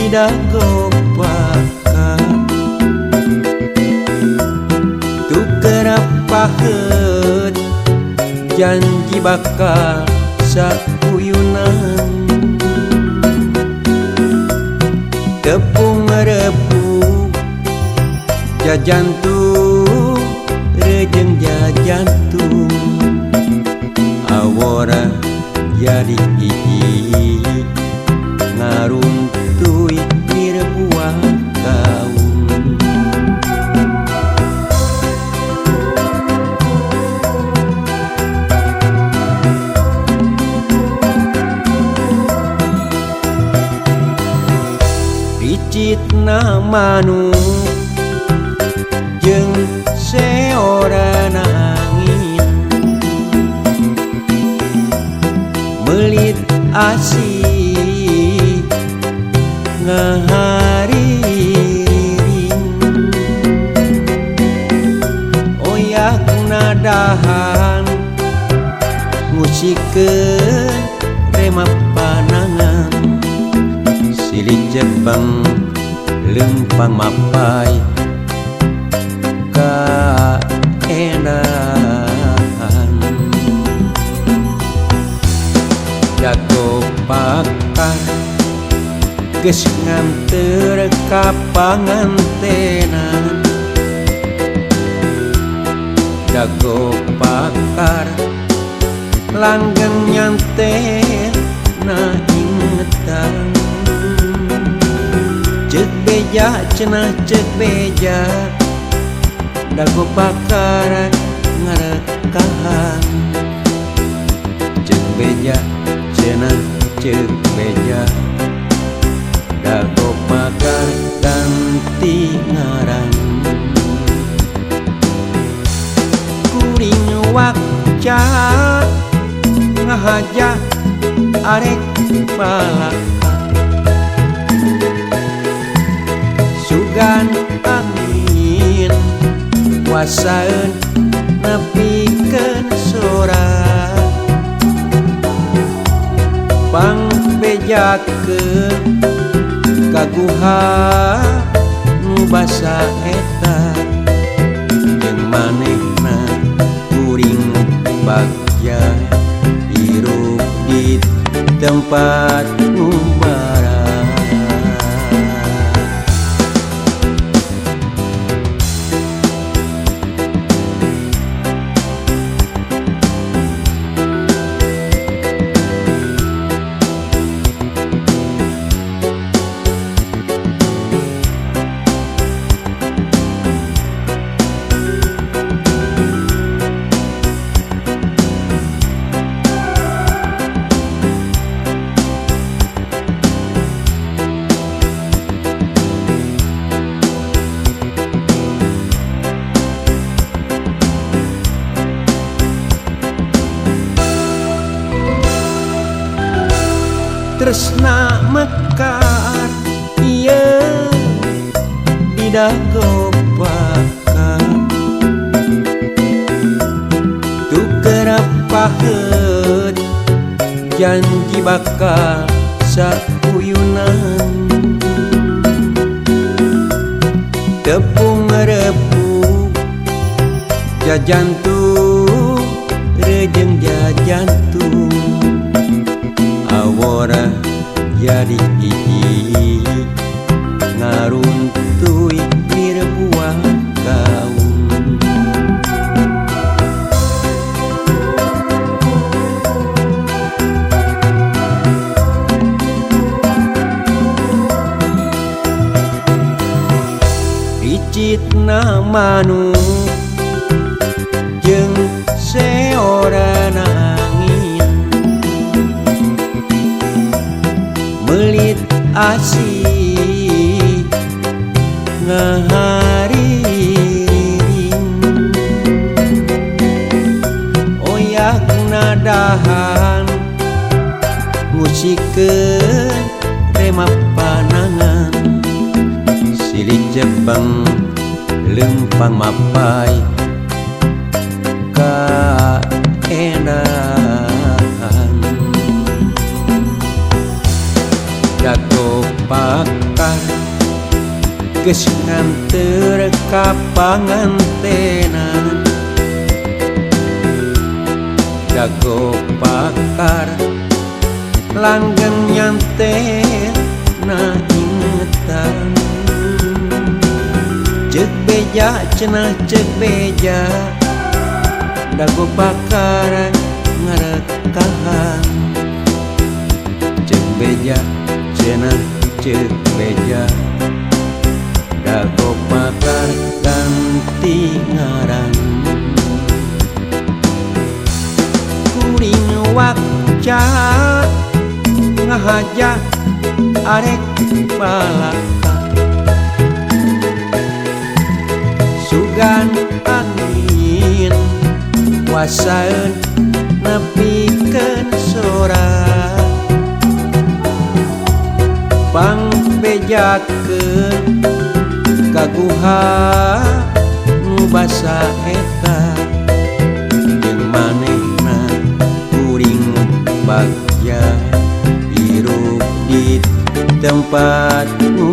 Didago pakar tuker pahet janji bakal sakuyunan tepung repu jajantung rejeng jajantung awora jadi hiji ngaruntui nirbuah kaum. Ricitna manuk jeung seorang angin melit asih ngahariring oyak nadahan musikeun rema panangan silih jepang lempang mapai kaenahan jago pakar geus nganteur ka pangantenan jago pakar langgeng nyanten na ingetan cek beja cenah cek beja dago pakar ngarekahan cek beja cenah cek beja dago pakar ganti ngaran kuring wakca ngahaja arek balaka sugan amin kuasaeun nepikeun sora pangbejakeun kaguha nu basa eta jeung manehna kuring bagja hirup di tempat ngumbara. Tresna mekar ieu didago pakar tuker pahet janji bakal sakuyunan tepung repu jajantung rejeng jajantung awora jadi hiji ngaruntui nirbuah kaum. Ricitna manuk jeung seorang angin melit asih ngahariring oyak nadahan musikeun rema panangan silih jepang lempang mapai kaenahan. Dago pakar geus nganteur ka pangantenan. Dago pakar langgeng nyanten na ingetan. Ceuk beja cenah ceuk beja, dago pakar ngarekahan. Ceuk beja cenah ceuk beja, dago pakar ganti ngaran. Kuring wakca ngahaja arek balaka, sugan angin wasaeun nepikeun sora. Pangbejakeun ka guha nu basa eta, jeung manehna kuring bagja hirup di tempat nu